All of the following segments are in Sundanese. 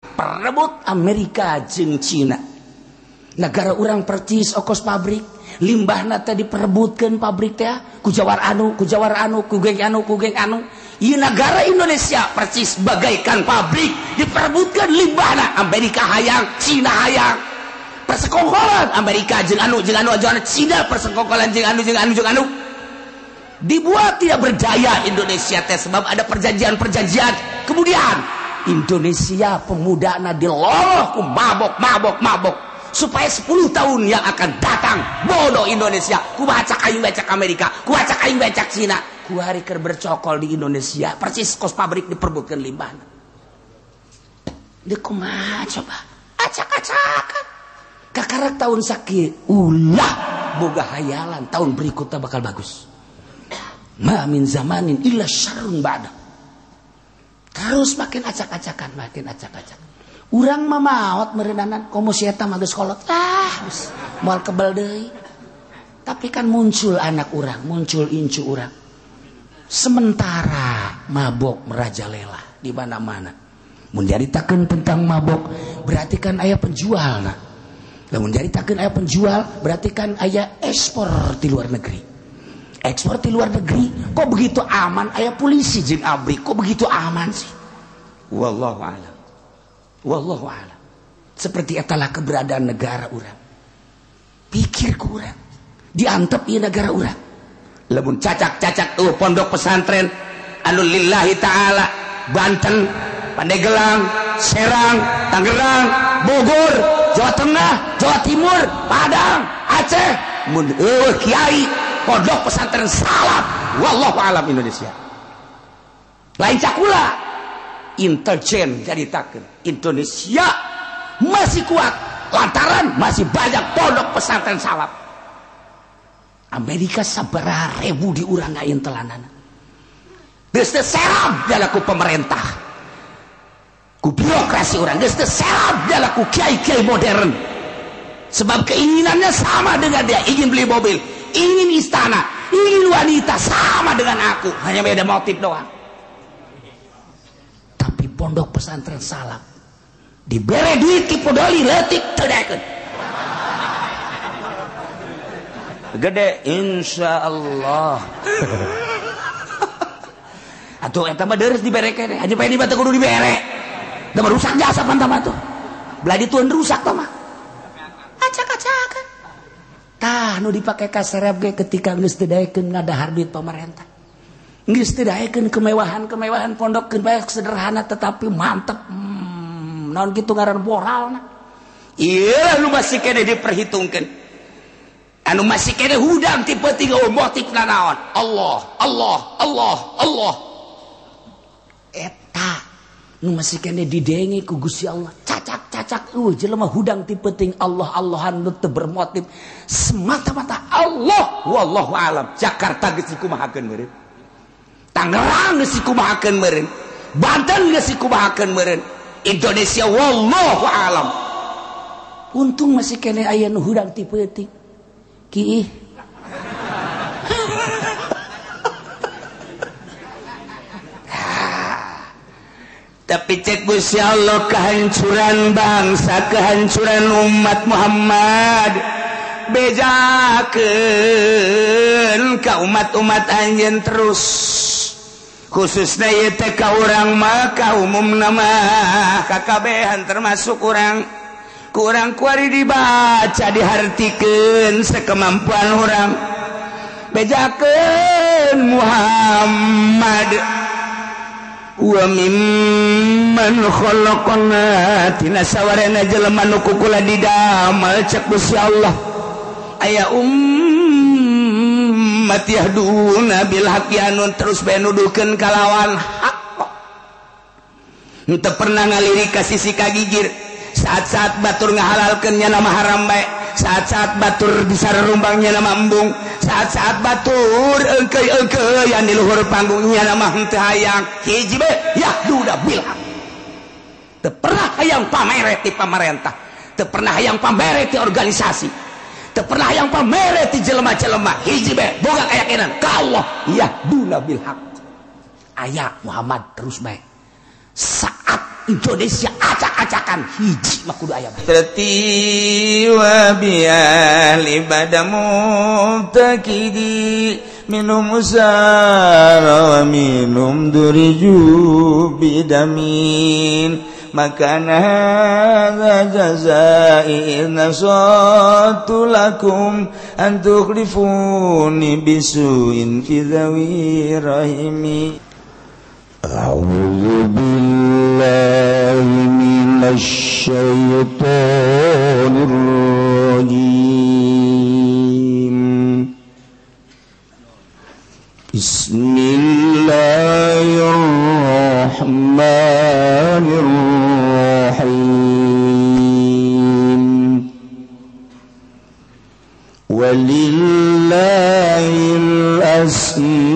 Perebut Amerika jeung Cina. Negara urang percis okos pabrik, limbahna teh diperebutkeun pabrik teh ku jawar anu, ku jawar anu, ku geng anu, ku geng anu. Ieu negara Indonesia percis bagaikan pabrik diperebutkeun limbahna Amerika hayang, Cina hayang. Persekongkolan Amerika jeung anu jeung anu jeung anu, Cina persekongkolan jeung anu jeung anu jeung anu. Dibuat tidak berdaya Indonesia teh sebab ada perjanjian-perjanjian. Kemudian Indonesia pemudana diloloh ku mabok mabok mabok supaya 10 tahun yang akan datang bodoh Indonesia ku bacak aing becak Amerika, ku bacak aing becak Cina, ku hari keur bercokol di Indonesia persis kos pabrik diperbutkeun limbahna. Deuk kumaha coba? Acak-acakan. Kakarak tahun sakieu ulah boga hayalan tahun berikutnya bakal bagus. Ma min zamanin illa syarrun ba'da. Terus makin acak-acakan, makin acak-acakan. Urang mah maot meureunana komo si eta mah geus kolot. Ah, geus moal kebel deui. Tapi kan muncul anak urang, muncul incu urang. Sementara mabok merajalela di mana-mana. Mun nyaritakeun tentang mabok, berarti kan aya penjualna. Lamun nyaritakeun aya penjual, berarti kan aya ekspor di luar negeri. Ekspor di luar negeri kok begitu aman, aya polisi jeung abri kok begitu aman sih? Wallahu a'lam. Wallahu a'lam. Seperti etalah keberadaan negara urang. Pikir ku urang, diantep ieu negara urang. Lamun cacak-cacak tuh pondok pesantren anu lillahi ta'ala Banten, Pandeglang, Serang, Tangerang, Bogor, Jawa Tengah, Jawa Timur, Padang, Aceh, mun eueuh kiai pondok pesantren salaf, wallahu alam Indonesia. Lain cakula intelijen jadi taken Indonesia masih kuat lantaran masih banyak pondok pesantren salaf. Amerika sabaraha ribu di urang ngaintelanana. Geus teu serab jalaku pemerintah, ku birokrasi urang, geus teu serab jalaku kiai-kiai modern. Sebab keinginannya sama dengan dia, ingin beli mobil, ingin istana, ingin wanita, sama dengan aku, hanya beda motif doang. Tapi pondok pesantren salaf dibere duit ki podoli leutik teu daekeun. Gede insyaallah. Atuh eta mah deres dibere keneh, aja pengen teu kudu dibere. Da rusak jasa pan tah tuh. Belah dituan rusak tah mah. Acak-acakan. Tah nu dipake ka serep ge ketika geus teu daekeun ngadahar duit pamarentah. Geus teu daekeun kemewahan-kemewahan pondok keun bae sederhana tetapi mantep. Naon kitu ngaran moralna. Ieu nu masih keneh diperhitungkeun. Anu masih keneh hudang tipe 3 motifna naon? Allah, Allah, Allah, Allah. Eta nu masih keneh didenge ku Gusti Allah. Cacak-cacak jelema hudang ti peuting Allah Allahan nu teu bermotif semata-mata Allah, wallahu alam. Jakarta geus dikumahakeun meureun, Tangerang geus dikumahakeun meureun, Banten geus dikumahakeun meureun, Indonesia wallahu alam. Untung masih keneh aya nu hudang ti peuting. Kiih. Tapi cek Gusti Allah kehancuran bangsa, kehancuran umat Muhammad. Bejakeun ka umat-umat anjeun terus. Khususna ieu teh ka urang mah ka umumna mah kakabehan termasuk urang. Ku urang kuari dibaca dihartikeun sekemampuan urang. Bejakeun Muhammad. Wa mimman khalaqna tina sawarena jelema nu kukula didamel cek Gusti Allah. Aya ummat yahduna bil haqqi anu terus bae nuduhkeun kalawan hak. Henteu pernah ngalirik ka sisi kagigir. Saat-saat batur ngahalalkeun nya nama haram bae, saat-saat batur disarumbangnya nama embung, saat-saat batur engkeu-engkeuyan di luhur panggungnya nama henteu hayang. Hiji bae yahduda bil haq. Teu pernah hayang pamere ti pamarentah, teu pernah hayang pamere ti organisasi, teu pernah hayang pamere ti jelema-jelema. Hiji bae boga keyakinan ka Allah, yahduna bil haq. Aya Muhammad terus bae. Saat Indonesia acak Acak-acakan hiji mah kudu aya Terti wa biali badamu takidi minum usara wa minum duriju bidamin maka hadza jazai nasatu lakum an tukhlifuni bisuin fi dhawi rahimi. A'udzu billahi minasy syaithanir rajim. Bismillahirrahmanirrahim. Walillahil asmaul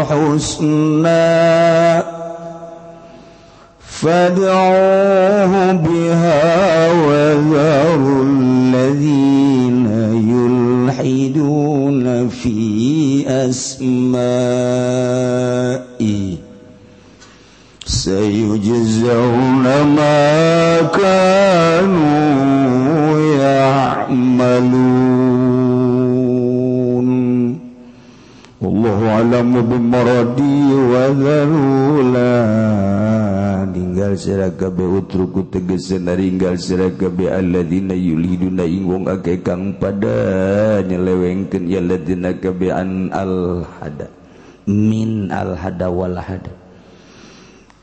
husna fad'uuhu biha wa dharul ladzina yulhiduna fi asma'i sayujzauna ma kanu ya'malun. Wallahu a'lamu bimaradi wa dharula. Ninggal sira kabeh utruku tegese naringgal sira kabeh alladzina yulhiduna ing wong akeh kang pada nyelewengkeun ya alladzina kabeh an alhada min alhada wal hada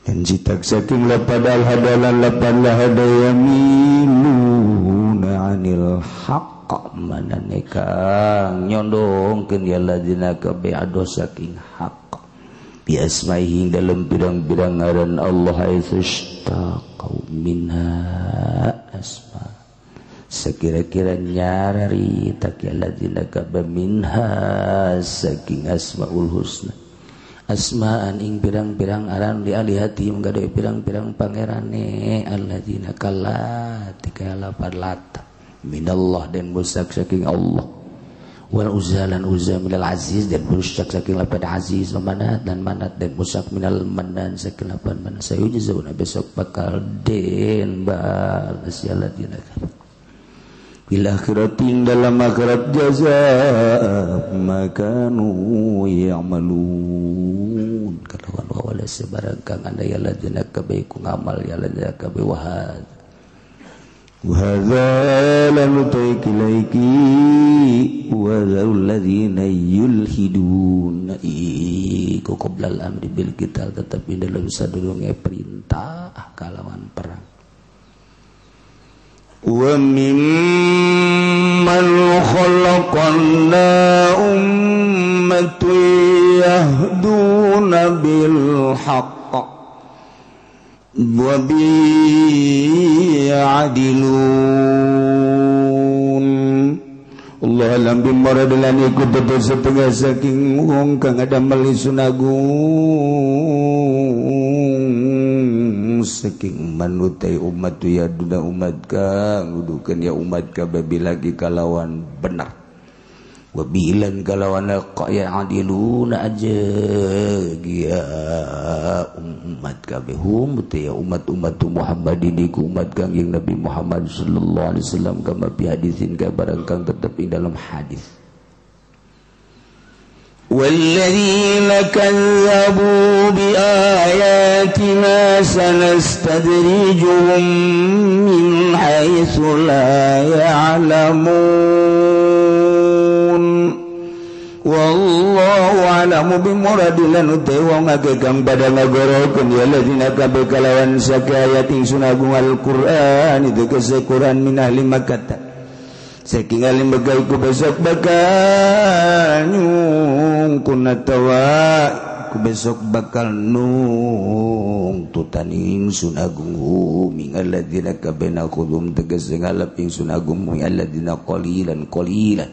dan citak saking lapad alhada lan lapad lahada yamiluna anil haqq manane kang nyondongkeun ya alladzina kabeh ado saking hak bi asmaihi dalam pirang-pirang ngaran Allah haitsustaqau minha asma sekira-kira nyarari tak ya alladzina kabeh minha saking asmaul husna asmaan ing pirang-pirang aran di alihati menggadoi pirang-pirang pangerane alladzina kala tika lapad lata minallah dan musak saking Allah wal uzza lan uzza minal aziz dan musak saking lapad aziz manat dan manat dan musak minal manan saking lapad manan sayujzauna besok bakal den balas ya alladzina bil akhiratin dalam akhirat jaza makanu ya'malun. Kalawan wala sebarang kang anda ya alladzina kabeh ku ngamal ya alladzina kabeh wahad wa lam tuikilaiki wa alladzina yulhidun iku qoblal amri bil qital tetapi dalam sadurunge perintah kalawan perang. Wa mimman khalaqna ummatan yahduna bil haqq wa bi ya'dilun. Allah alam bimaradalan iku betul setengah saking wong kang ada melisun agung saking manutai umat ya duna umat kang nuduhkeun ya umat kabeh lagi kalawan benar wabilan kalawan ya adiluna aja ya umat kabeh hum ya umat-umat Muhammadin iku umat kangjeng Nabi Muhammad sallallahu alaihi wasallam kama bi hadisin ka barang kang tetep ing dalam hadis. والذين كذبوا بآياتنا سنستدرجهم من حيث لا يعلمون. والله أعلم بمراد lan wong akeh kang padha ngagorokeun ya alladzina kabeh kalawan sakayat ingsun agung Al-Qur'an itu kese Qur'an min ahli Makkah saking ahli Mekah iku besok bakal nyungkun atawa iku besok bakal nungtutan ingsun agung min alladzina kabeh nakhudum tegese ngalap ingsun agung min alladzina qalilan qalilan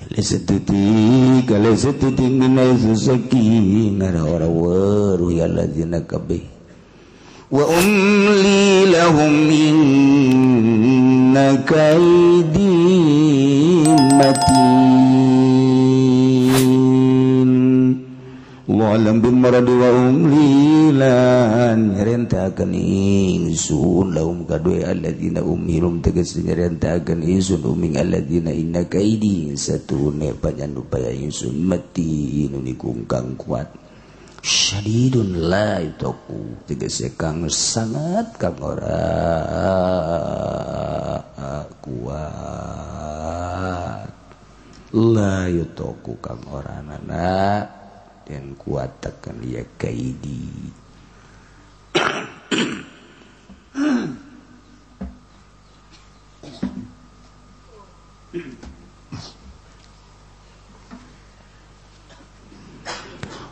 lesetuti kalesetuti minai saking ora weruh ya alladzina kabeh wa umli lahum inna kaidi matin. Allah Wallahu alam bil maradi wa umlilan nyarentakeun ingsun lahum kadue alladzina umhilum tegas nyarentakeun ingsun uming alladzina inna kaidi satune panyanupaya ingsun mati niku kang kuat syadidun la yutaku tegese kang sangat kang ora kuat la yutaku kang ora nana dan kuat tekan ya kaidi.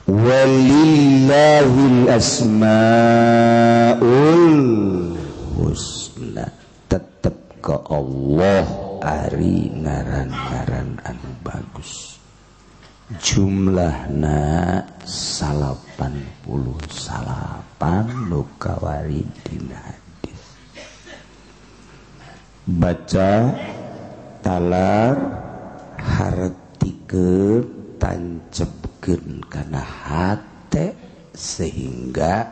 Walillahil asmaul husna tetep ke Allah ari ngaran-ngaran anu bagus jumlahna 89 nu kawari dina hadis baca talar hartikeun tancepkeun kana hate sehingga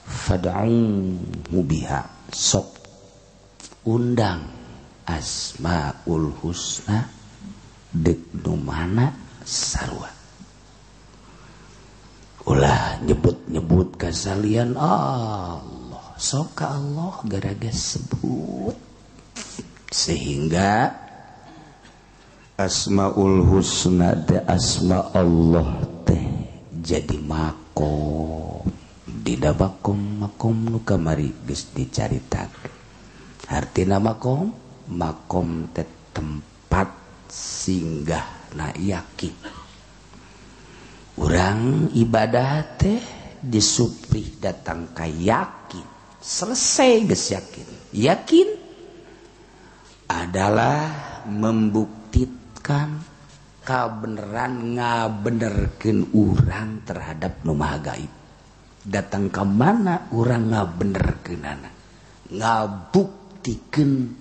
fad'u biha sok undang Asmaul Husna dek nu mana sarua ulah nyebut-nyebut kasalian Allah sok ka Allah gara-gara sebut sehingga Asmaul Husna teh asma Allah teh jadi makom dina makom makom nu kamari geus dicaritakeun artina makom makom teh tempat singgah na yakin urang ibadah teh disuprih datang ka yakin selesai geus yakin yakin adalah membuktikan kabeneran ngabenerkeun urang terhadap nu maha gaib datang ka mana urang ngabenerkeunana ngabuktikeun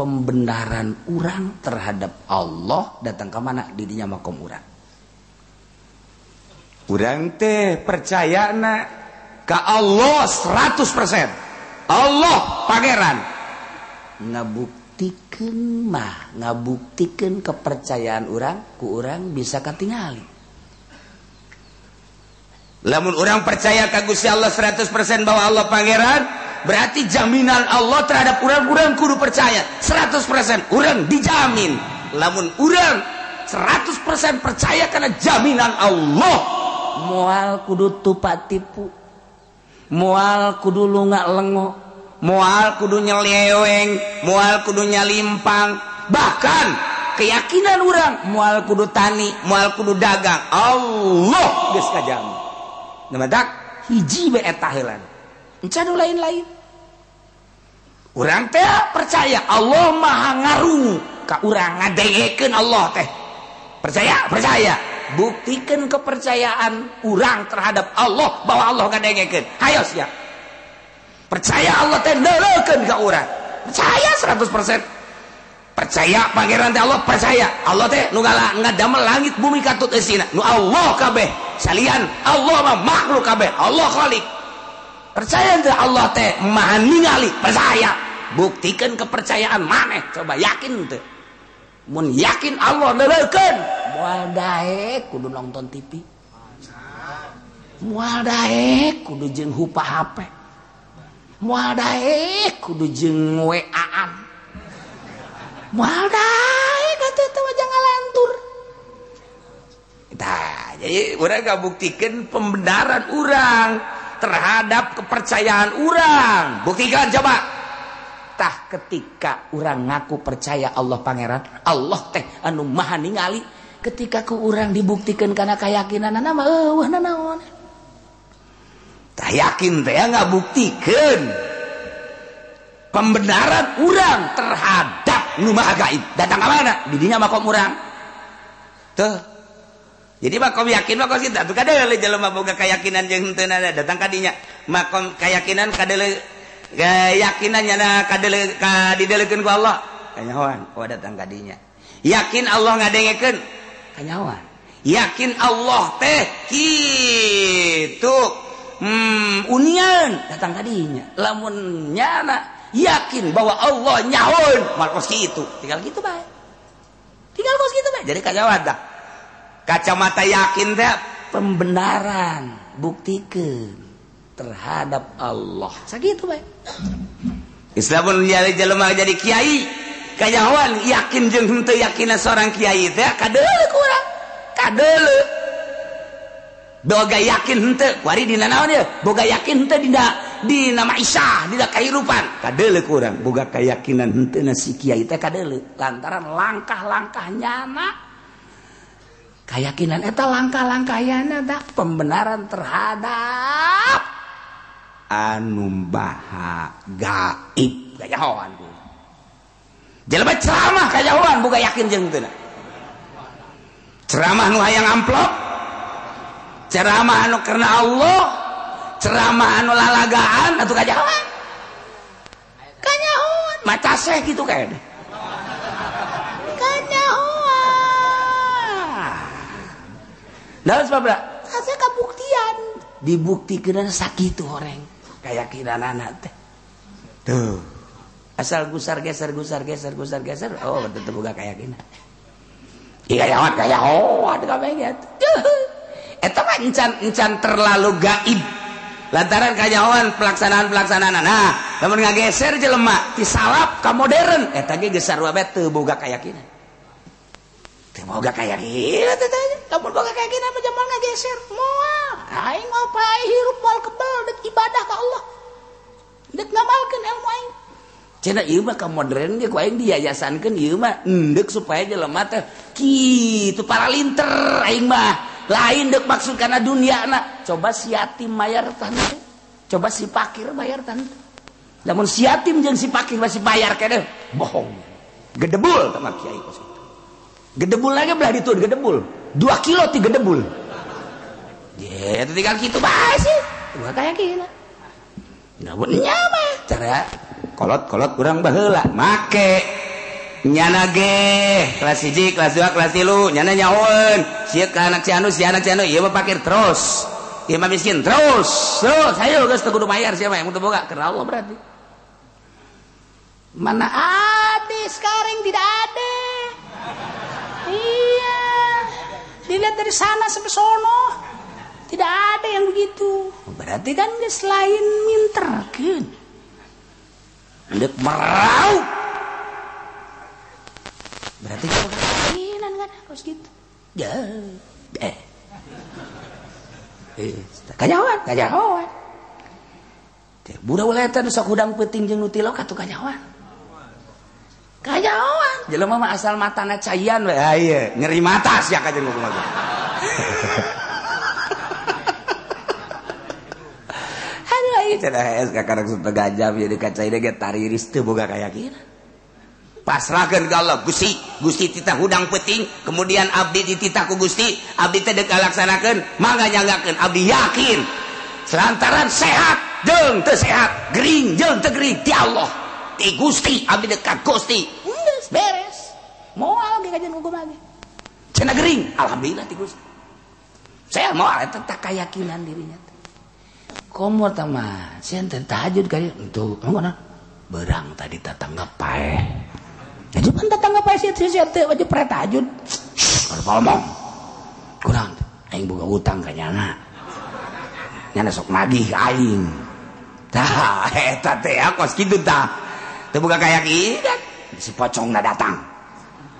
pembenaran urang terhadap Allah datang ke mana didinya makom urang urang teh percaya na ka Allah 100% Allah pangeran ngabuktikeun mah ngabuktikeun kepercayaan urang ku urang bisa katingali lamun urang percaya ka Gusti Allah 100% bahwa Allah pangeran berarti jaminan Allah terhadap urang-urang kudu percaya 100% urang dijamin lamun urang 100% percaya karena jaminan Allah moal kudu tupak tipu moal kudu lunga lengo moal kudu nyeleweng moal kudu nyalimpang bahkan keyakinan urang moal kudu tani moal kudu dagang Allah geus kajamin namadak hiji bae eta heulan encan lain-lain urang teh percaya Allah maha ngarungu ka urang ngadengekeun Allah teh percaya percaya buktikeun kepercayaan urang terhadap Allah bahwa Allah ngadengekeun hayo sia percaya Allah teh neuleukeun ka urang percaya 100% percaya pangeran teh Allah percaya Allah teh nu ngadamel langit bumi katut eusina nu Allah kabeh salian Allah mah makhluk kabeh Allah khalik percaya teh Allah teh maha ningali percaya buktikan kepercayaan maneh coba yakin teh mun yakin Allah neuleukeun moal daek kudu nonton TV moal daek kudu jeung hupa HP moal daek kudu jeung WA-an moal daek atuh teh wajah ngalantur tah jadi urang ngabuktikeun pembenaran urang terhadap kepercayaan urang buktikan coba tah ketika urang ngaku percaya Allah pangeran Allah teh anu maha ningali ketika ku urang dibuktikan karena keyakinan mah eueuh nanaon tah yakin teh ngabuktikeun pembenaran urang terhadap nu maha gaib datang ka mana didinya makom urang tuh jadi makom yakin makom kita tuh kadele jelema boga keyakinan jeung henteu datang ka dinya makom keyakinan kadele keyakinan nyana kadele ka didelekeun ku Allah kanyahoan oh datang ka dinya yakin Allah ngadengekeun kanyahoan Yakin Allah teh kitu. Unian datang tadinya. Lamun nyana yakin bahwa Allah nyaun, mal kos kitu. Tinggal gitu bae. Tinggal kos kitu bae. Jadi kacamata. Kacamata yakin teh pembenaran, buktikeun terhadap Allah. Sakitu bae. Islam jadi jelema jadi kiai. Kanyahoan yakin jeung henteu yakinna seorang kiai teh kadeuleu kurang. Kadeuleu. Boga yakin henteu kuari dina naon ieu? Boga yakin henteu dina maisha, dina kahirupan. Kadeuleu kurang. Boga keyakinan henteu na si kiai teh kadeuleu lantaran langkah-langkah nyana keyakinan eta langkah-langkah yana tah pembenaran terhadap anu maha gaib kanyahoan. Jelema ceramah kanyahoan boga yakin jeung henteu. Ceramah nu hayang amplop, ceramah anu karena Allah, ceramah anu lalagaan atuh kanyahoan. Kanyahoan maca seh kitu kae. Kanyahoan. Dalam sebab asa kabuktian, dibuktikeun sakitu horeng keyakinan anak teh. Tuh. Asal gusar geser gusar geser gusar geser, oh tetep boga keyakinan. Iya kanyahoan kanyahoan kabeh gitu. Eta mah encan terlalu gaib. Lantaran kanyahoan pelaksanaan-pelaksanaan. Nah, lamun ngageser jelema ti salaf ka modern, eta ge geus sarua bae teu boga keyakinan. Teu boga keyakinan teh. Lamun boga keyakinan mah jamal ngageser moal. Aing mah pae hirup moal kebel deuk ibadah ka Allah. Deuk ngamalkeun ilmu aing. Cenah ieu mah ka modern ge ku aing diyayasankeun ieu mah endek supaya jelema teh kitu paralinter aing mah. Lain dek maksud karena dunia na. Coba si yatim bayar tante. Coba si pakir bayar tante. Namun si yatim jeung si pakir masih bayar kene bohong. Gedebul sama kiai kos itu. Gedebul lagi belah ditu gedebul. 2 kilo ti gedebul. Ye, itu tinggal kitu bae sih. Gua kayak gila. Namun nya mah cara kolot-kolot kurang baheula make nyana ge kelas 1, kelas 2, kelas 3 nyana nyahoeun sia ka anak si anu si anak si anu ieu mah pakir terus ieu mah miskin terus terus ayo geus teu kudu bayar sia mah yang teu boga karena Allah berarti mana ada sekarang tidak ada. Iya dilihat dari sana sampai sono tidak ada yang begitu berarti kan geus lain minterkeun ndek meraup berarti keyakinan kan harus gitu. Ya. Kanyahoan, kanyahoan. Budak uletan sok hudang peuting jeung nu tilok atuh kanyahoan. Kanyahoan. Jelema mah asal matana caian we. Ah ieu, nyeri mata sia ka jeung kumaha. Aduh ieu cenah hees kakarek setengah jam jadi kacaina ge tariris teu boga kayakinan. Pasrahkeun ka Allah Gusti, Gusti titah hudang peuting, kemudian abdi dititah ku Gusti, abdi teh deuk ngalaksanakeun, mangga nyanggakeun, abdi yakin. Selantaran sehat jeung teu sehat, gering jeung teu gering ti Allah, ti Gusti, abdi deuk ka Gusti. Geus beres. Moal ge kajian hukum lagi. Cenah gering, alhamdulillah ti Gusti. Saya moal eta tah keyakinan dirinya. Komo tah mah, sieun teh tahajud kali entu, mangga berang tadi tatangga paeh. Jadi pan tetangga pae sia sia teh wajib pre tahajud. Kalau ngomong kurang aing boga utang ka nyana. Nyana sok nagih aing. Tah eta teh kos kitu tah. Teu boga keyakinan si pocongna datang.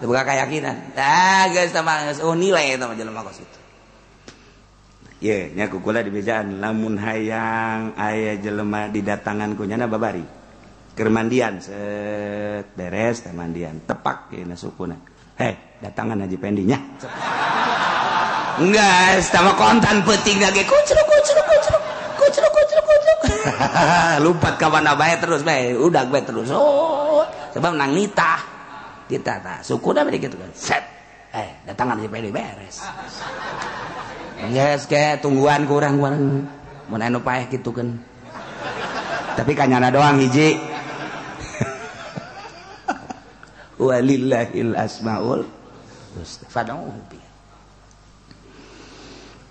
Teu boga keyakinan. Tah geus tah mah geus oh nilai eta mah jelema kos kitu. Ye nya kukula dibejaan lamun hayang aya jelema didatangan ku nyana babari. Kermandian set beres teh mandian tepak dina sukuna hei datangan Haji Pendi nya enggak sama kontan peuting lagi kucruk kucruk kucruk kucruk kucruk kucruk lompat ka mana bae terus bae udah bae terus oh sebab nang nitah kita tah sukuna bade kitu kan set datangan Haji Pendi beres geus ke tungguan kurang kurang mun anu paeh kitu kan tapi kanyana doang hiji. Walillahil asmaul husna fad'uhu biha.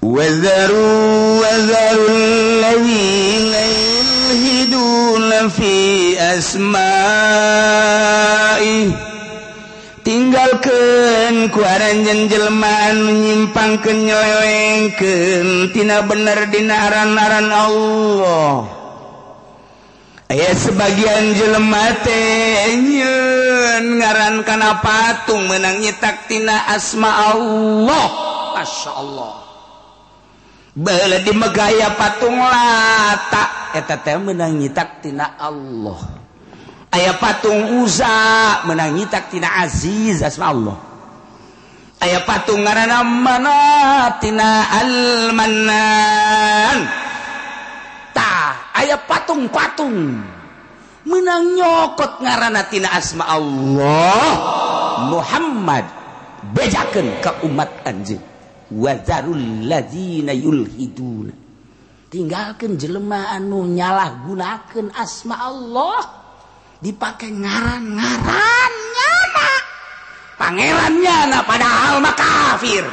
Wazaru wazarul ladzina yulhiduna fi asma'i, tinggalkeun ku aranjeun jelema anu nyimpangkeun nyelewengkeun tina bener dina aran-aran Allah. Aya sebagian jelema teh nyieun ngaran kana patung meunang nyitak tina asma Allah. Masya Allah. Baheula di Megaya patung Lata eta teh meunang nyitak tina Allah. Aya patung Uza meunang nyitak tina Aziz asma Allah. Aya patung ngaranna Manat tina Al-Mannan. Tah aya patung-patung meunang nyokot ngaranna tina asma Allah. Muhammad bejakeun ka umat anjeun. Wazarul ladzina yulhiduna, tinggalkeun jelema anu nyalahgunakeun asma Allah dipake ngaran-ngaran nyana pangeran nyana padahal mah kafir.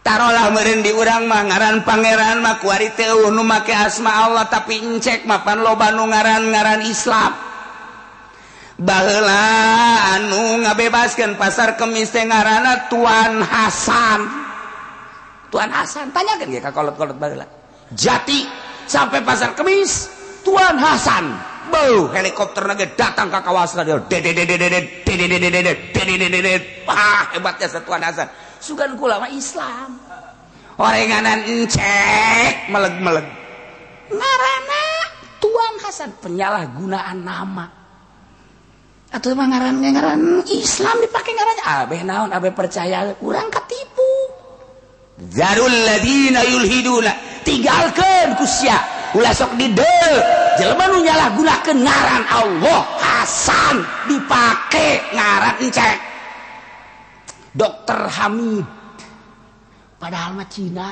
Tarolah meureun di urang mah ngaran pangeran mah kuari teh eueuh nu make asma Allah, tapi encek mah pan loba nu ngaran-ngaran Islam. Baheula anu ngabebaskeun pasar Kemis teh ngaranna Tuan Hasan. Tuan Hasan tanyakeun ge ka kolot-kolot baheula. Jati sampai pasar Kemis Tuan Hasan. Beuh helikopterna ge datang ka kawasan dia. Wah hebatnya Tuan Hasan. Sugan kula mah Islam. Orenganan encek meleg-meleg. Ngaranna Tuan Hasan, penyalahgunaan nama. Atau emang ngaran Islam dipakai ngarannya abeh naon abeh percaya urang katipu. Zarul ladzina yulhiduna, tinggalkeun ku sia ulah sok dideul jelema nu nyalahgunakeun ngaran Allah Hasan dipake ngaran encek Dokter Hamid padahal mah Cina.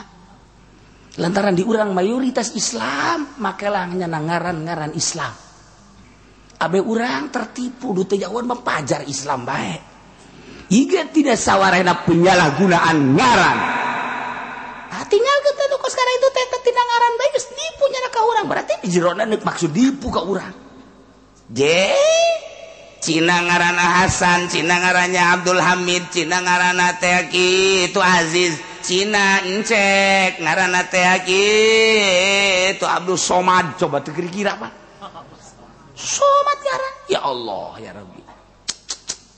Lantaran di urang mayoritas Islam makelah nyana ngaran-ngaran Islam. Abe urang tertipu du teu jauhan mah pajar Islam bae. Ieu tidak sawarehna penyalahgunaan ngaran. Ah tinggalkeun teh kos sekarang itu teh tina ngaran bae geus nipu nyana ka urang. Berarti di jerona neuk maksud nipu ka urang. Je Cina ngaranna Hasan, Cina ngarannya Abdul Hamid, Cina ngaranna teh kitu Aziz, Cina encek ngaranna teh kitu Abdul Somad. Coba teu kira-kira Pak. Somat ngaran ya Allah ya Rabbi.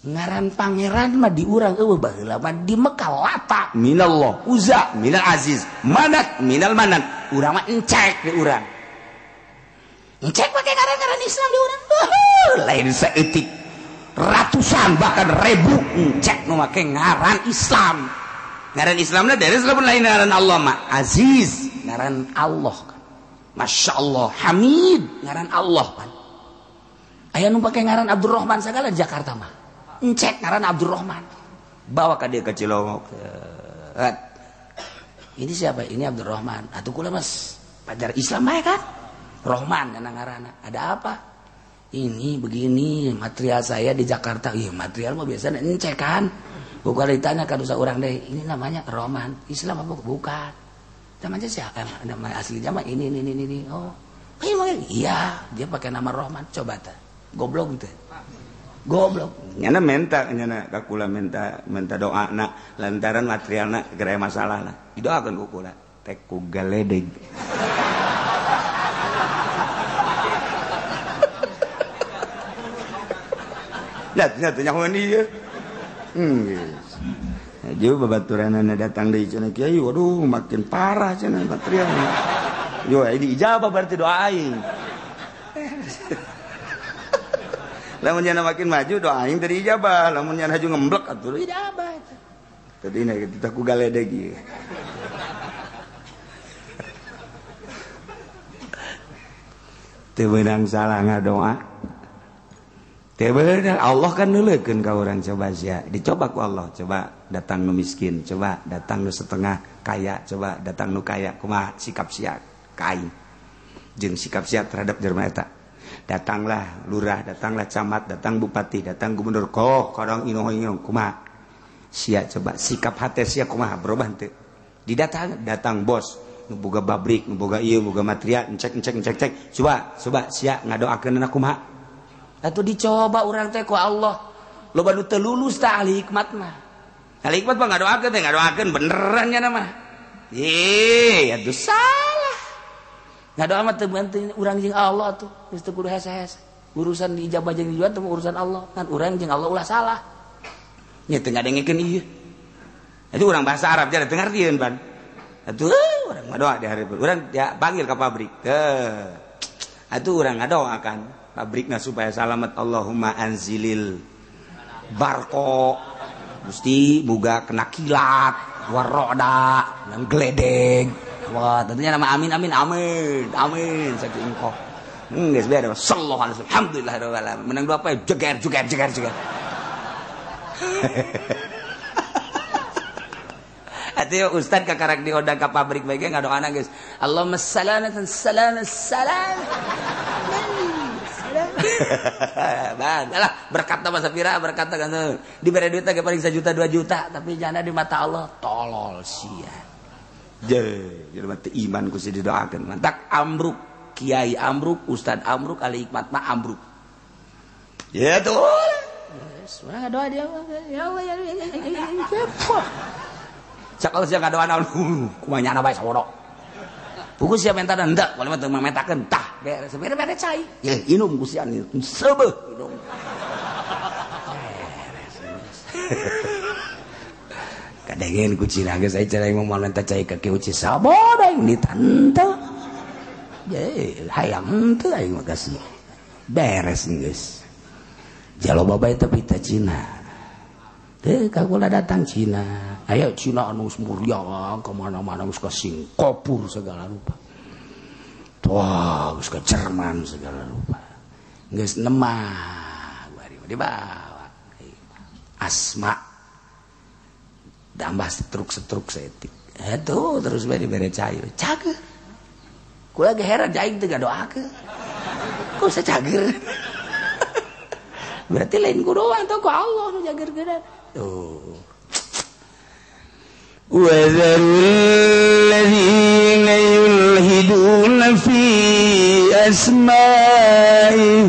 Ngaran pangeran mah di urang eueuh baheula mah di Mekah Lata minallah, Uza minal Aziz, Manat minal Manan. Urang mah encek di urang. Encek pake ngaran-ngaran Islam di urang. Lain saeutik ratusan bahkan ribu encek nu make ngaran Islam. Ngaran Islamna deres lamun lain ngaran Allah mah Aziz ngaran Allah kan. Masya Allah Hamid ngaran Allah kan. Aya nu pake ngaran Abdurrahman sagala di Jakarta mah. Encek ngaran Abdurrahman. Bawa ka dieu ka Cilongok. Ini siapa? Ini Abdurrahman. Atuh kula Mas, pajar Islam bae kan? Rohman kana ngaranna. Ada apa? Ini begini material saya di Jakarta. Ih, material mah biasanya encek kan. Bukan ditanya ka dosa urang deui. Ini namanya Rohman. Islam apa bukan? Namanya siapa? Nama aslinya mah ini. Oh. Iya, dia pakai nama Rohman. Coba tah. Goblok teh. Goblok. Nyana minta, nyana ka kula minta doa na lantaran materialna geura masalah lah. Didoakeun ku kula teh ku galedeg. Nya teh nyahoan ieu. Geus. Jeung babaturanana datang deui cenah kiai, waduh makin parah cenah materialna. Yo diijabah berarti doa aing. Lamun nyana makin maju doa aing teu diijabah, lamun nyana haju ngemblek atuh ijabah eta. Tadi na kita ku galedeg ieu. Teu meunang salah ngadoa. Teu beunang Allah kan neuleukeun ka urang coba sia. Dicoba ku Allah, coba datang nu miskin, coba datang nu setengah kaya, coba datang nu kaya kumaha sikap sia ka aing. Jeung sikap sia terhadap jelema eta. Datanglah lurah, datanglah camat, datang bupati, datang gubernur, kok kadang inoh-inoh kumaha sia coba sikap hati sia kumaha berubah henteu. Didatang datang bos nu boga pabrik, nu boga ieu, boga material, cek cek cek cek. Coba coba sia ngadoakeun kumaha. Atuh dicoba urang teh ku Allah. Loba nu teu lulus tah ahli hikmat mah. Ahli hikmat mah ngadoakeun teh ngadoakeun beneran nya mah. Ih, atuh salah. Ngadoa mah teu penting urang jeung Allah atuh. Geus teu kudu hese-hese. Urusan diijabah jeung dijual teh urusan Allah. Kan urang jeung Allah ulah salah. Nya teu ngadengekeun ieu. Itu urang bahasa Arab jadi teu ngartieun pan. Atuh urang ngadoa di hari urang ya panggil ke pabrik. Teu. Atuh urang ngadoakan pabrikna supaya salamet Allahumma anzilil barko. Gusti muga kena kilat, waroda, dan geledeg. Wah, tentunya nama amin amin amin amin saking engkau. Geus beres. Sallallahu alaihi wasallam. Alhamdulillah rabbil alamin. Menang dua apa? Jeger jeger jeger jeger. Atuh ustad kakarak diundang ka pabrik bae ge ngadoana geus. Allahumma salamatan salam salam. Bang, alah berkat mah sapira berkat kan dibere duit ge paling 1 juta 2 juta tapi jana di mata Allah tolol sia. Je, jelema teu iman ku si didoakeun. Mantak ambruk, kiai ambruk, ustad ambruk, ahli hikmat mah ambruk. Ya tuh. Geus, urang ngadoa dia ya Allah ya. Cak kalau sia ngadoa naon kumaha nyana bae sawono. Buku sia minta henteu, kalau mah teu mametakeun tah beres beres cai. Ye, inum ku sia seubeuh inum. Beres. Kadengen ku Cina geus aya cara ngomong minta cai ka kieu sabodo aing ditante. Ye, hayang henteu aing mah kasih. Beres geus. Jaloba bae tapi teh Cina. Teu kagula datang Cina. Ayo Cina anu muriang kemana-mana geus ka Singapura segala rupa. Wah, geus ka Jerman segala rupa. Geus nemah bari dibawa. Asma tambah setruk-setruk saeutik. Atuh terus bae dibere cai. Cager. Kula ge heran aing teu ngadoakeun. Kok bisa cager? Berarti lain ku doa atau ku Allah nu jager-geran. Tuh. وذروا الذين يلحدون في أسمائه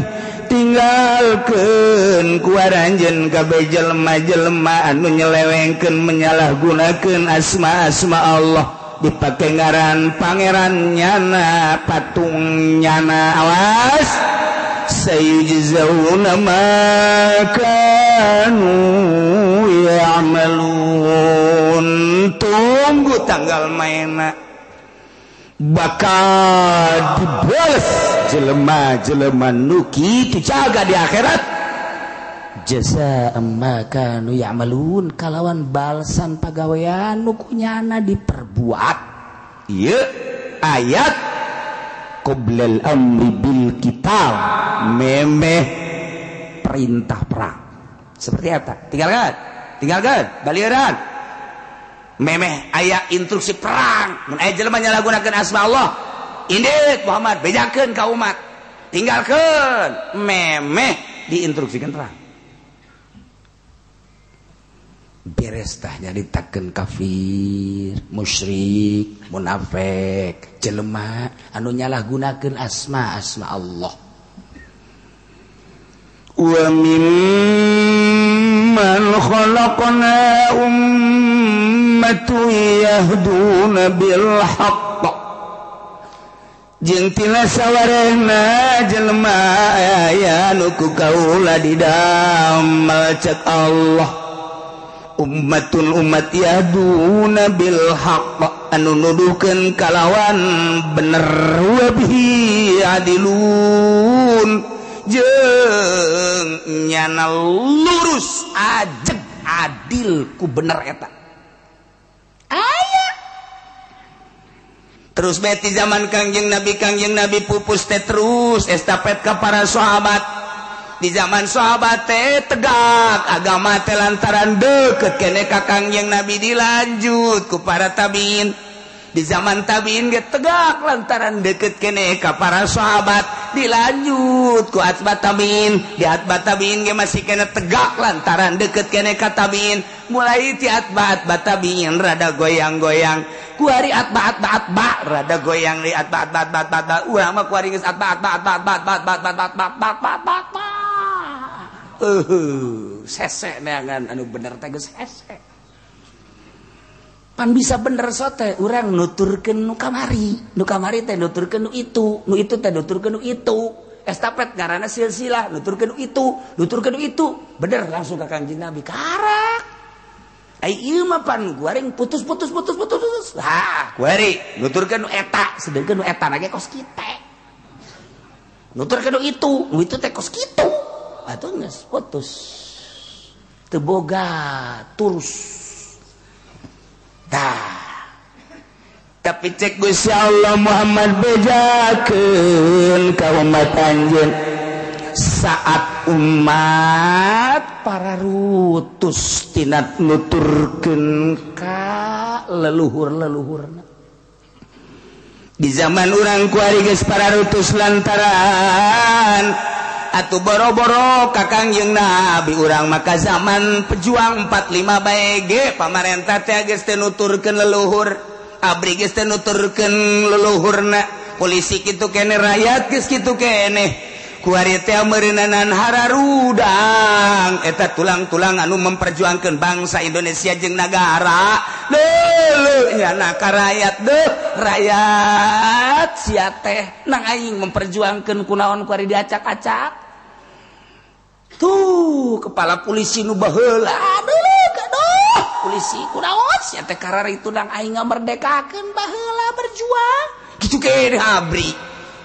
tinggalkeun ku aranjeun kabeh jelema-jelema anu nyelewengkeun menyalahgunakeun asma-asma Allah dipake ngaran pangeran nyana patung nyana awas sayujzauna ma kanu ya'malun. Tunggu tanggal maena bakal dibales jelema-jelema nu kitu jaga di akhirat jazaa ma kanu ya'malun kalawan balsan pagawean nu kunyana diperbuat. Ieu ayat qoblal amri bil qital memeh perintah perang seperti apa tinggalkan tinggalkan balieuran memeh aya instruksi perang mun aya jelema nyalahgunakeun asma Allah indit Muhammad bejakeun ka umat tinggalkeun memeh diinstruksikan perang beres tah nyaritakeun kafir musyrik munafik jelema anu nyalahgunakeun asma-asma Allah. Wa mimman khalaqna ummatu yahduna bil haqq jeung tina sawarehna jelema aya nu ku kaula didamel cek Allah ummatun umat yahduna bil haqq anu nuduhkeun kalawan bener wa bihi adilun jeung nyana lurus ajeg adil ku bener eta aya. Terus beti zaman Kangjeng Nabi pupus teh terus estafet ka para sahabat. Di zaman sahabat teh tegak agama teh lantaran deket kene ka Kangjeng Nabi dilanjut ku para tabiin. Di zaman tabiin ge tegak lantaran deket kene ka para sahabat dilanjut ku atba tabiin. Di atba tabiin ge masih kene tegak lantaran deket kene ka tabiin. Mulai ti atba tabiin rada goyang-goyang. Kuari atba atba atba rada goyang di atba atba atba atba atba. Urang mah kuari geus atba atba atba atba atba atba atba atba atba atba atba atba. Sese neangan anu bener teh geus hese. Pan bisa bener sote urang nuturkeun nu kamari, nu kamari teh nuturkeun nu itu, nu itu teh nuturkeun nu itu. Estafet ngaranna silsilah, nuturkeun nu itu, nuturkeun nu itu. Bener langsung ka Kangjeng Nabi karak. Ai ieu mah pan guaring putus putus putus putus putus. Ha, kuari nuturkeun nu eta, sedengkeun nu eta na ge kos kitu. Nuturkeun nu itu, nu itu teh kos kitu. Atuh geus putus. Teu boga terus. Tah. Tapi cek Gusti Allah Muhammad bejakeun ka umat anjeun saat umat para rutus tina nuturkeun ka leluhur-leluhurna. Di zaman urang kuari geus para rutus lantaran atuh boro-boro ka Kangjeng Nabi urang maka zaman pejuang 45 bae ge pamarentah teh geus teu nuturkeun leluhur. Abri geus teu nuturkeun leluhurna, polisi kitu keneh, rakyat geus kitu keneh. Kuari teh meureunanan hararudang eta tulang-tulang anu memperjuangkeun bangsa Indonesia jeung nagara. Deuleu nya ka rakyat deuh, rakyat sia teh nang aing memperjuangkeun kunaon kuari diacak-acak. Tuh kepala polisi nu baheula, aduh aduh polisi kunaon sia teh karar itu nang aing ngamerdekakeun baheula berjuang. Kitu keneh abri.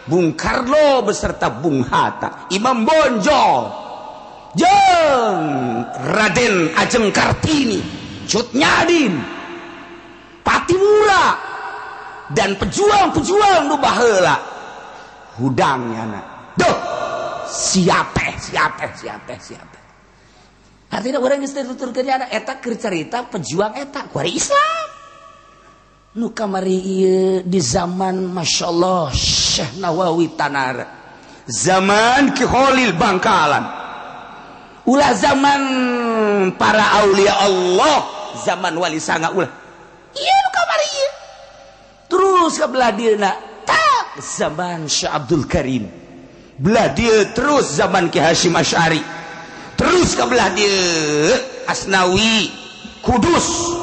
Bung Karno beserta Bung Hatta, Imam Bonjol, jeung Raden Ajeng Kartini, Cut Nyadin, Patimura, dan pejuang-pejuang nu baheula. Hudang nyana. Duh, siapa siapa siapa siapa. Artinya urang geus tuturkeun nyana eta keur carita pejuang eta kuari Islam. Nu kamari ieu di zaman Masya Allah Syekh Nawawi Tanara, zaman Ki Khalil Bangkalan, ulah zaman para aulia Allah, zaman Wali Sanga ulah. Ieu nu kamari ieu. Terus ka belah dieuna tak zaman Syekh Abdul Karim, belah dieu terus zaman Ki Hasyim Asy'ari, terus ka belah dieu Asnawi Kudus.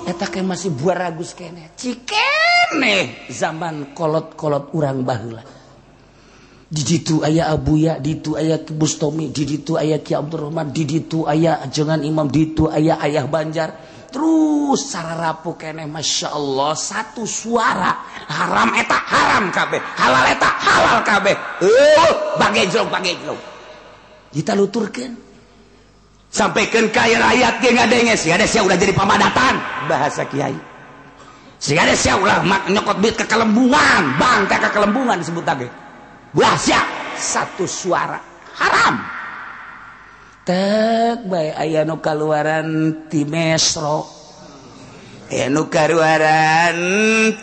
Eta ke masih buah ragus keneh cikene zaman kolot-kolot urang baheula. Di ditu aya Abuya, di ditu aya Ki Bustomi, di ditu aya Ki Abdurrahman, di ditu aya Ajengan Imam, di ditu aya Ayah Banjar. Terus sararapu keneh Masya Allah satu suara haram eta haram kabeh, halal eta halal kabeh. Bagejlong bagejlong. Kita luturkeun. Sampaikan ka rakyat ge ngadenge sia ada sia ulah jadi pamadatan bahasa kiai. Sia ada sia ulah mak nyokot duit ke kelembungan, bang teh ke kelembungan disebut lagi. Ulah sia satu suara haram. Tek bae aya nu kaluaran ti Mesro, aya nu kaluaran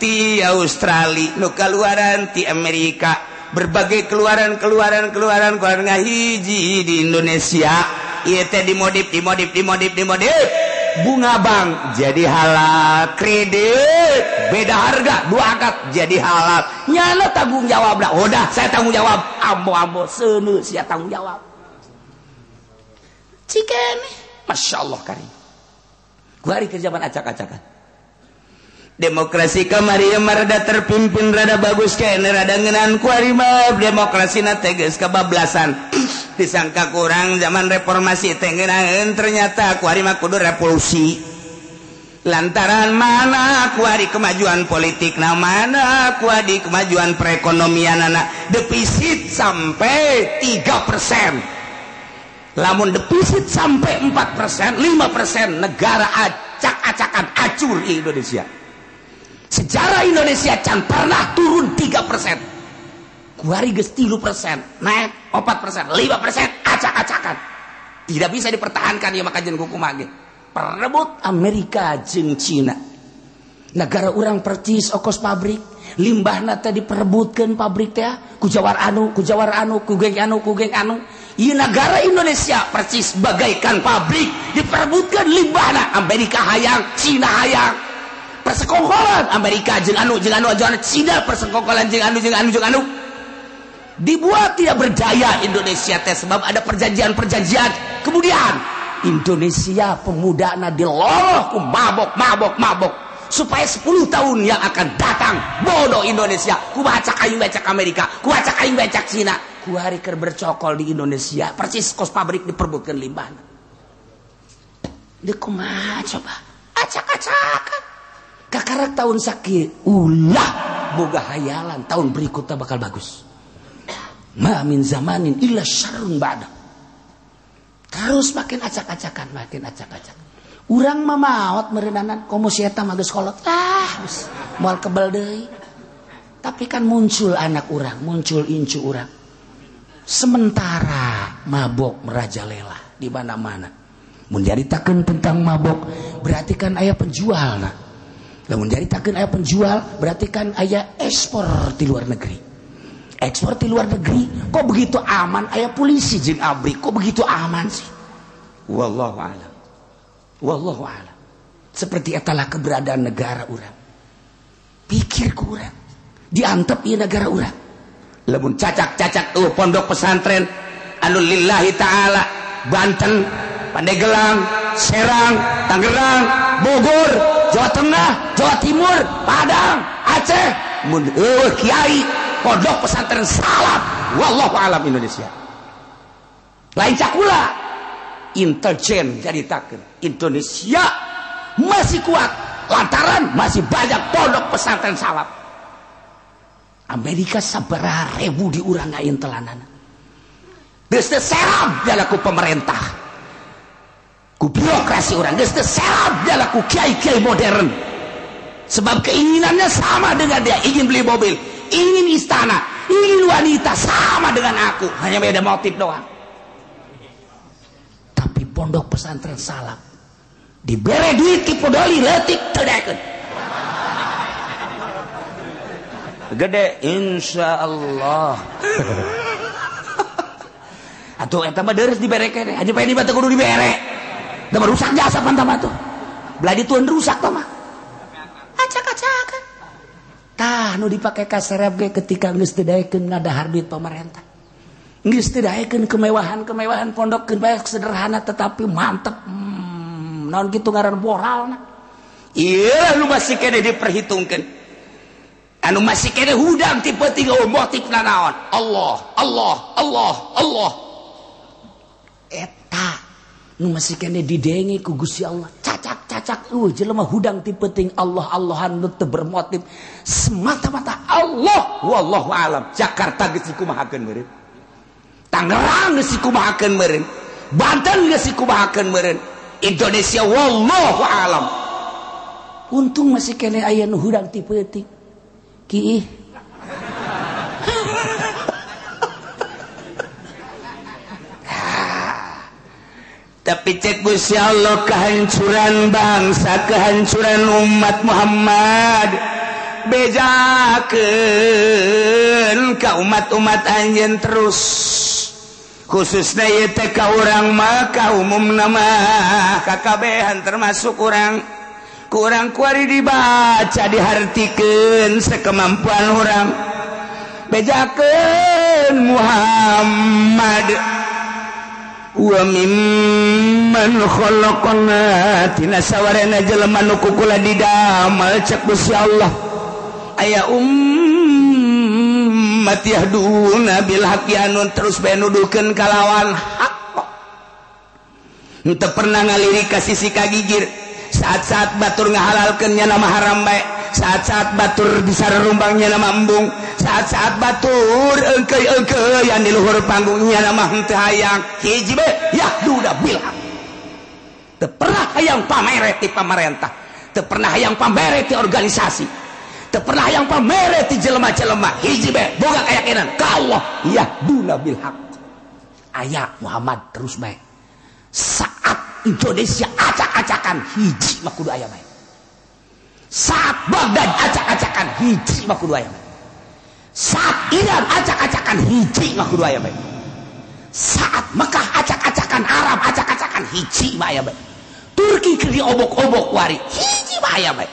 ti Australia, nu kaluaran ti Amerika, berbagai keluaran-keluaran keluaran keluaran ngahiji di Indonesia. Ieu teh dimodif dimodif dimodif dimodif bunga bank jadi halal, kredit beda harga dua akad jadi halal. Nyana tanggung jawab lah, udah saya tanggung jawab, ambo-ambo seuneu sia tanggung jawab. Cikene Masya Allah karim. Kuari ke zaman acak-acakan. Demokrasi kamari rada terpimpin rada bagus kene rada ngeunaan kuari mah demokrasi na teh geus kebablasan. Disangka kurang zaman reformasi teh ngeunaheun ternyata kuari mah kudu revolusi. Lantaran mana kuari kemajuan politik na mana kuari kemajuan perekonomian anak defisit sampai 3%. Lamun defisit sampai 4%, 5% negara acak-acakan acur di Indonesia. Sejarah Indonesia can pernah turun 3%. Kuari geus 3%, naik 4%, 5% acak-acakan. Tidak bisa dipertahankan ya maka jeung kumaha ge. Perebut Amerika jeung Cina. Negara urang percis okos pabrik, limbahna teh diperebutkeun pabrik teh ku jawar anu, ku jawar anu, ku geng anu, ku geng anu. Ieu negara Indonesia percis bagaikan pabrik diperebutkeun limbahna Amerika hayang, Cina hayang. persekongkolan Amerika jeung anu jeung anu jeung Cina persekongkolan jeung anu jeung anu jeung anu dibuat tidak berdaya Indonesia teh sebab ada perjanjian-perjanjian. Kemudian Indonesia pemudana diloloh ku mabok mabok mabok supaya 10 tahun yang akan datang bodoh Indonesia ku baca kayu becak Amerika, ku baca kayu becak Cina, ku hari keur bercokol di Indonesia persis kos pabrik diperbutkeun limbahna. Deuk kumaha coba acak-acakan kakarak tahun sakieu ulah boga hayalan tahun berikutnya bakal bagus. Ma min zamanin illa syarrun ba'da. Terus makin acak-acakan, makin acak-acakan. Urang mah maot meureunana komo si eta mah geus kolot. Ah, geus moal kebel deui. Tapi kan muncul anak urang, muncul incu urang. Sementara mabok merajalela di mana-mana. Mun nyaritakeun tentang mabok, berarti kan aya penjualna. Lamun nyaritakeun aya penjual, berarti kan aya ekspor di luar negeri. Ekspor di luar negeri kok begitu aman, aya polisi jeung abri kok begitu aman sih? Wallahu a'lam. Wallahu a'lam. Seperti etalah keberadaan negara urang. Pikir ku urang, diantep ieu negara urang. Lamun cacak-cacak tuh pondok pesantren anu lillahi ta'ala Banten, Pandeglang, Serang, Tangerang, Bogor, Jawa Tengah, Jawa Timur, Padang, Aceh, mun eueuh kiai pondok pesantren salaf, wallahu alam Indonesia. Lain cakula intelijen jadi taken Indonesia masih kuat lantaran masih banyak pondok pesantren salaf. Amerika sabaraha ribu di urang ngaintelanana. Geus teu serab ku pemerintah, ku birokrasi urang, geus teu serab ku kiai-kiai modern. Sebab keinginannya sama dengan dia, ingin beli mobil, ingin istana, ingin wanita, sama dengan aku, hanya beda motif doang. Tapi pondok pesantren salaf dibere duit ki podoli leutik teu daekeun. Gede insyaallah. Atuh eta mah deres dibere keneh, aja pengen teu kudu dibere. Da rusak jasa pan tah tuh. Belah dituan rusak tah mah. Acak-acakan. Tah nu dipake ka serep ge ketika geus teu daekeun ngadahar duit pemerintah. Geus teu daekeun kemewahan-kemewahan pondok keun bae sederhana tetapi mantep. Naon kitu ngaran moralna. Ieu nu masih keneh diperhitungkeun. Anu masih keneh hudang tipe 3 motifna naon? Allah, Allah, Allah, Allah. Eta nu masih keneh didenge ku Gusti Allah. Cacak-cacak jelema hudang ti peuting Allah Allahan nu teu bermotif semata-mata Allah, wallahu alam. Jakarta geus dikumahakeun meureun, Tangerang geus dikumahakeun meureun, Banten geus dikumahakeun meureun, Indonesia wallahu alam. Untung masih keneh aya nu hudang ti peuting kiih. Tapi cek Gusti Allah kehancuran bangsa, kehancuran umat Muhammad bejakeun ka umat-umat anjeun terus, khususna ieu teh ka urang mah ka umumna mah kakabehan termasuk urang. Kurang kuari dibaca dihartikeun sekemampuan urang. Bejakeun Muhammad wa mimman khalaqna tina sawarena jelema nu kukula didamel cek Gusti Allah aya ummat yahduna bil haqqi anu terus bae nuduhkeun kalawan hak. Henteu pernah ngaliri ka sisi kagigir. Saat-saat batur ngahalalkeun nya nama haram bae, saat-saat batur disarumbangnya nama embung, saat-saat batur engkeu-engkeuyan di luhur panggungnya nama henteu hayang hiji bae yahduda bil haq. Teu pernah hayang pamere ti pamarentah, teu pernah hayang pamere ti organisasi, teu pernah hayang pamere ti jelema-jelema, hiji bae boga keyakinan ka Allah yahduda bil haq. Aya Muhammad terus bae. Saat Indonesia acak-acakan hiji mah kudu aya bae. Saat Baghdad acak-acakan hiji mah kudu aya bae. Saat Iran acak-acakan hiji mah kudu aya bae. Saat Mekah acak-acakan, Arab acak-acakan hiji mah aya bae. Turki keur diobok-obok wari hiji mah aya bae.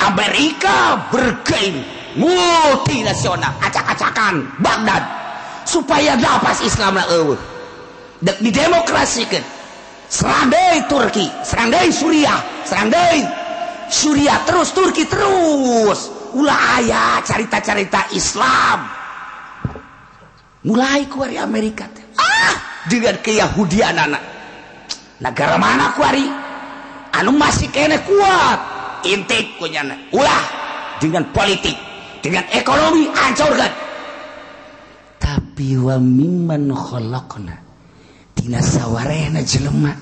Amerika bergeng multinasional acak-acakan Baghdad supaya napas Islam lah eueuh. Dek didemokrasikeun. Serang deui Turki, serang deui Suriah, serang deui Suriah terus, Turki terus. Ulah aya carita-carita Islam. Mulai kuari Amerika teh. Ah, dengan keyahudian anak. Negara mana kuari? Anu masih kene kuat. Intip kunyana. Ulah dengan politik, dengan ekonomi hancurkan. Tapi wa mimman khalaqna tina sawarehna jelema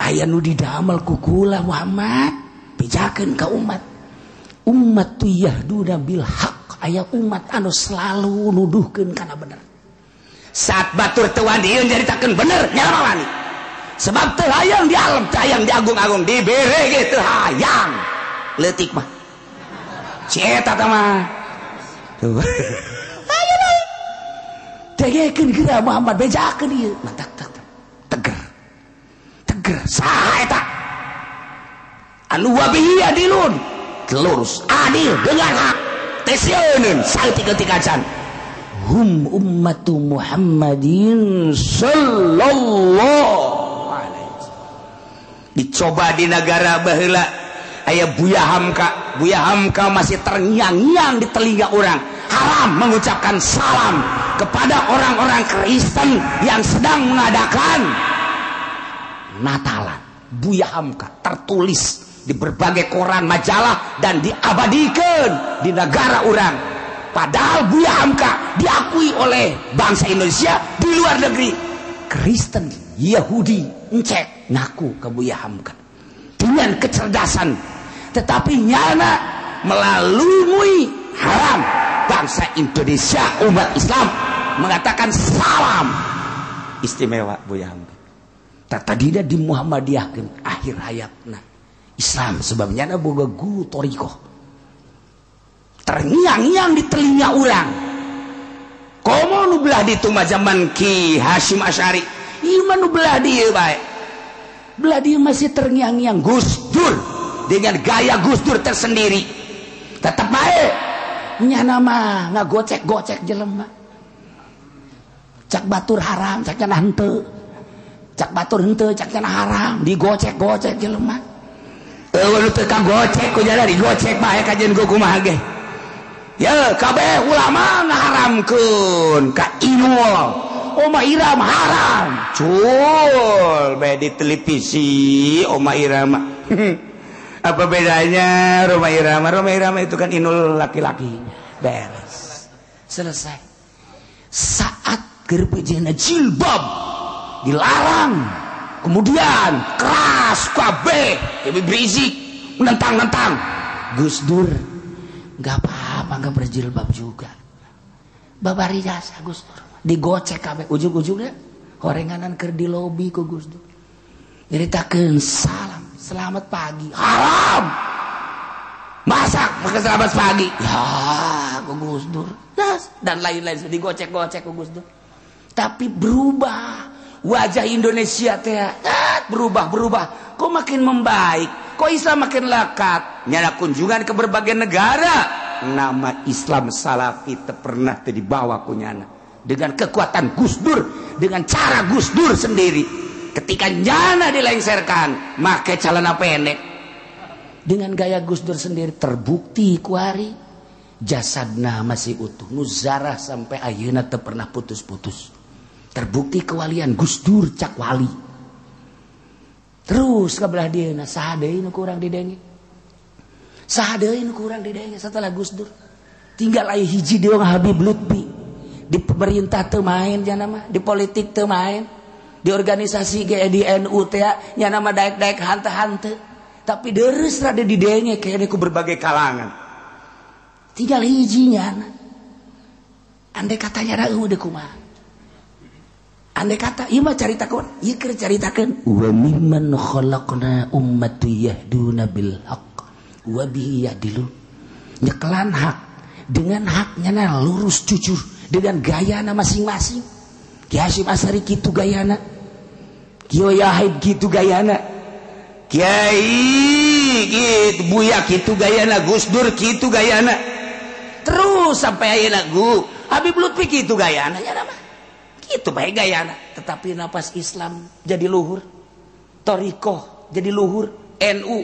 aya nu didamel ku kula Muhammad bejakeun ka umat. Umat tu yahduna bil haq, aya umat anu selalu nuduhkeun kana bener. Saat batur teu wani nyaritakeun bener nyala wani. Sebab teu hayang di alam, teu hayang diagung-agung, dibere ge teu hayang. Leutik mah. Si eta tah mah. Tuh. Ayo deui. Tegekeun geura Muhammad bejakeun ieu. Matak tak teger. Teger saha eta? Anu wabihi adilun. Lurus, adil dengan hak. Teu sieun saeutik-eutik acan. Hum ummatu Muhammadin sallallahu alaihi wasallam. Dicoba di negara baheula aya Buya Hamka. Buya Hamka masih terngiang-ngiang di telinga orang. Haram mengucapkan salam kepada orang-orang Kristen yang sedang mengadakan Natalan. Buya Hamka tertulis di berbagai koran, majalah, dan diabadikan di negara orang. Padahal Buya Hamka diakui oleh bangsa Indonesia di luar negeri. Kristen, Yahudi, encek ngaku ke Buya Hamka dengan kecerdasan, tetapi nyana melalui haram bangsa Indonesia umat Islam mengatakan salam istimewa Buya Hamka. Tadina di Muhammadiyahkeun akhir hayatna Islam sebabnya nyana boga guru thoriqoh terngiang-ngiang di telinga orang. Komo nu belah ditu mah zaman Ki Hasyim Asy'ari, ieu mah nu belah dieu bae. Belah dieu masih terngiang-ngiang Gus Dur dengan gaya Gus Dur tersendiri. Tetep bae nyana mah ngagocek-gocek jelema. Cak batur haram, cak cenah henteu. Cak batur henteu, cak cenah haram, digocek-gocek jelema. Eueuh nu teu kagocek ku jada digocek bae kajeun ku kumaha ge. Ya kabeh ulama ngaharamkeun ka Inul. Oma Irama haram. Cul bae di televisi Oma Irama. Apa bedanya Roma Irama? Roma Irama itu kan Inul laki-laki. Beres. Selesai. Saat gerbejena jilbab dilarang, kemudian keras kabeh, lebih berisik, menentang-nentang. Gus Dur nggak apa-apa, nggak berjilbab juga. Babari jasa Gus Dur. Digocek kabeh ujung-ujungnya horenganan keur di lobi ku Gus Dur. Nyeritakeun salam, selamat pagi. Haram. Masak pakai selamat pagi. Ya, ku Gus Dur. Dan lain-lain digocek-gocek ku Gus Dur. Tapi berubah wajah Indonesia teh, berubah-berubah. Kok makin membaik, kok Islam makin lekat. Nyala kunjungan ke berbagai negara, nama Islam Salafi teu pernah teu dibawa ku nyana. Dengan kekuatan Gus Dur, dengan cara Gus Dur sendiri. Ketika nyana dilengserkan, make celana pendek. Dengan gaya Gus Dur sendiri terbukti kuari jasadna masih utuh, nu zarah sampai ayeuna teu pernah putus-putus. Terbukti kewalian Gus Dur cak wali. Terus kabelah dieuna saha deui nu kurang didenge? Saha deui nu kurang didenge setelah Gus Dur? Tinggal aya hiji deui Habib Lutfi. Di pemerintah teu main nya mah, di politik teu main, di organisasi ge di NU teh nya mah daek-daek hante-hante. Tapi deres rada didenge kene ku berbagai kalangan. Tinggal hiji nya. Andai katanya eueuh deui kumaha? Andai kata ieu mah caritakeun, ieu keur caritakeun wa mimman khalaqna ummatu yahduna bil haqq wa bihi yahdilun. Nyekelan hak dengan haknya na lurus jujur dengan gayana masing-masing. Ki Hasyim Asy'ari kitu gayana, Kiai Yahid kitu gayana, Kiai gitu Buya kitu gayana, Gus Dur kitu gayana, terus sampai ayeuna gu Habib Lutfi kitu gayana, nya mah kitu bae gayana. Tetapi napas Islam jadi luhur, thoriqoh jadi luhur, NU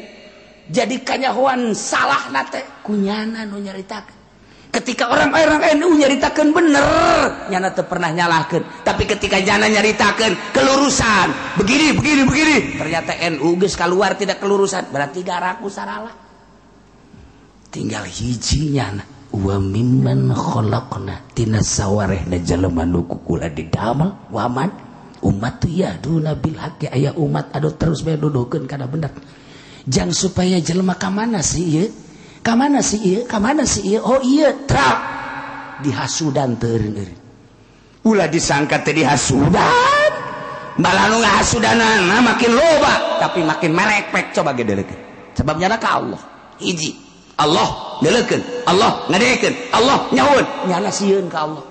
jadi kanyahoan salah nate kunyana nu nyaritakeun. Ketika orang-orang NU nyaritakeun bener, nyana teu pernah nyalahkeun. Tapi ketika nyana nyaritakeun kelurusan, begini begini begini, ternyata NU geus keluar tidak kelurusan, berarti garaku saralah. Tinggal hiji nyana, wa mimman khalaqna tina sawarehna jelema nu ku kula didamel waman umat yahduna bil haqqi, aya umat anu terus bae nuduhkeun kana bener. Jang supaya jelema ka mana sih ieu? Ka mana sih ieu? Ka mana sih ieu? Oh iya, trap dihasudan teu eureun-eureun. Ulah disangka teh dihasudan. Malah nu ngahasudanana makin loba, tapi makin merekpek coba ge deulekeun. Sebab nyana ka Allah. Hiji, Allah deulekeun, Allah ngadekeun, Allah nyaun, nyana sieun ka Allah.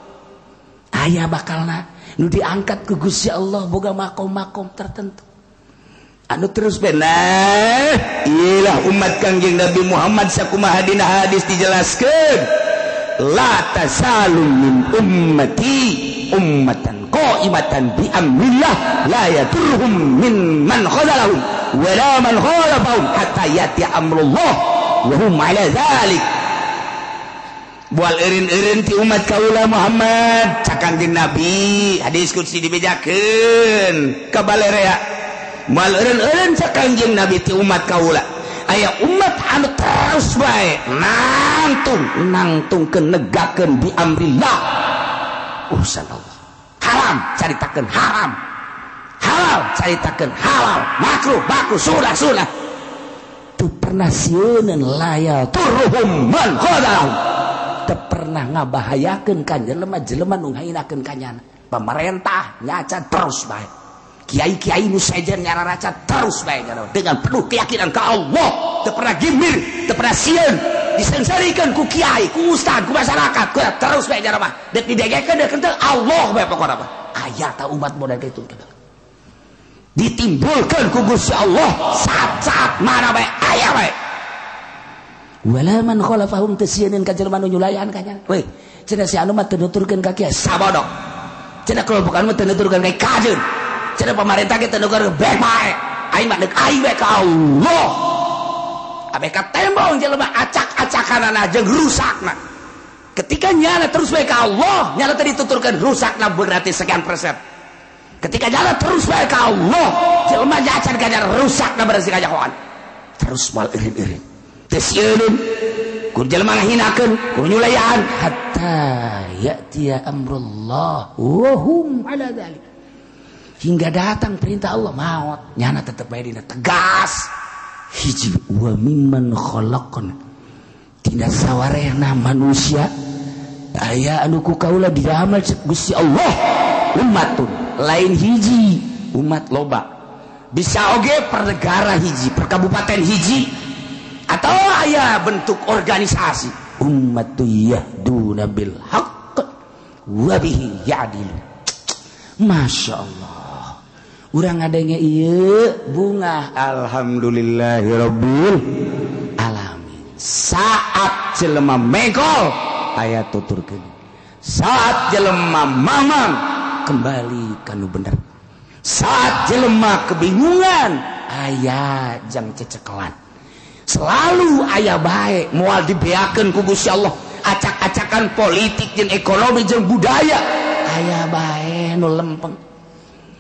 Aya bakalna nu diangkat ku Gusti Allah boga makom-makom tertentu. Anu terus benar iyalah umat Kangjeng Nabi Muhammad sakumaha dina hadis dijelaskeun, la tasalu min ummati ummatan qaimatan bi amrillah la yadurruhum min man khadalahum wa la man khalafahum hatta yati amrullah wa hum ala dzalik. Bual eureun-eureun ti umat kaula Muhammad cak Kangjeng Nabi, hadis qudsi dibejakeun ka balerea. Mal eureun-eureun cak Kangjeng Nabi ti umat kaula aya umat anu terus bae nangtung nangtungkeun negakeun bi amrillah urusan Allah. Haram caritakeun haram, halal caritakeun halal, makruh makruh, sunah sunah, teu pernah sieuneun la yadurruhum man khadalahum, teu pernah ngabahayakeun ka jelema-jelema nu ngahinakeun ka nyana. Pemerintah nyaca terus bae, kiai-kiai nu sejen nyararaca terus bae dengan penuh keyakinan ka Allah, teu pernah gimir, teu pernah sieun, disengsarikeun ku kiai, ku ustad, ku masyarakat, ku terus bae nyara mah. Dek didegekeun dek henteu Allah bae pokona mah. Aya ta umat modal kitu ditimbulkeun ku Gusti Allah saat-saat mana bae aya bae. Wala man khalafahum teu sieun ka jelema nu nyulayan ka nya. Weh, cenah si anu mah teu nuturkeun ka kiai sabodok. Cenah kelompok anu mah teu nuturkeun ka kajeun. Cenah pemerintah kita nuker bae bae. Aing mah deuk aing bae ka Allah. Abe ka tembong jelema acak-acakanana jeung rusakna. Ketika nyana terus bae ka Allah, nyana tadi dituturkeun rusakna berarti sekian persen. Ketika nyana terus bae ka Allah, jelema nyacan ka nyana rusakna berarti kanyahoan. Terus mal eureun-eureun. Teu sieun ku jelema ngahinakeun, ku nyulayaan hatta ya'tiya amrullah wa hum ala dzalik. Hingga datang perintah Allah maut, nyana tetep bae dina tegas. Hiji wa mimman khalaqna tina sawarehna manusia aya anu ku kaula didamel cek Gusti Allah umatun, lain hiji umat loba, bisa oge per negara hiji, per kabupaten hiji, atau aya bentuk organisasi ummatu yahduna bil haqq wa bihi ya'dilu. Masya Allah, urang ngadenge ieu bunga alhamdulillahirabbil alamin. Saat jelema mengkol aya tuturkeun, saat jelema mamang kembali ka nu bener, saat jelema kebingungan aya jang cecekelan, selalu aya bae moal dibeakeun ku Gusti Allah. Acak-acakan politik jeung ekonomi jeung budaya aya bae nu lempeng.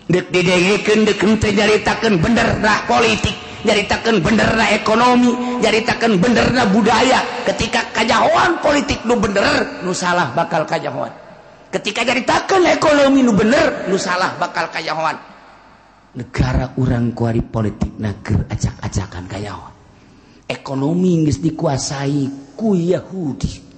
Dek didengekeun dek henteu nyaritakeun benerna politik, nyaritakeun benerna ekonomi, nyaritakeun benerna budaya. Ketika kajahoan politik nu bener, nu salah bakal kajahoan. Ketika nyaritakeun ekonomi nu bener, nu salah bakal kajahoan. Negara urang kuari politikna keur acak-acakan kajahoan. Ekonomi geus dikuasai ku Yahudi.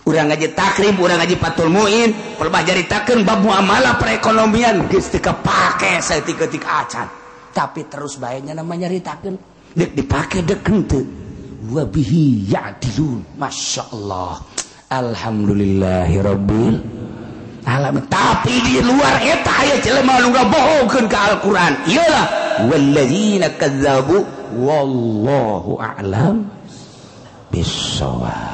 Urang ngaji Takrib, urang ngaji Fathul Muin, pelebah jaritakeun bab muamalah perekonomian geus teu kapake saeutik-eutik acan. Tapi terus bae nya namanya nyaritakeun, deuk dipake deuk henteu. Wa bihi ya'dilun. Masya Allah. Alhamdulillahirabbil alamin. Tapi di luar eta aya jelema nu ngabohongkeun ka Al-Qur'an. Iyalah Walladzina kadzabu wallahu a'lam bissawab.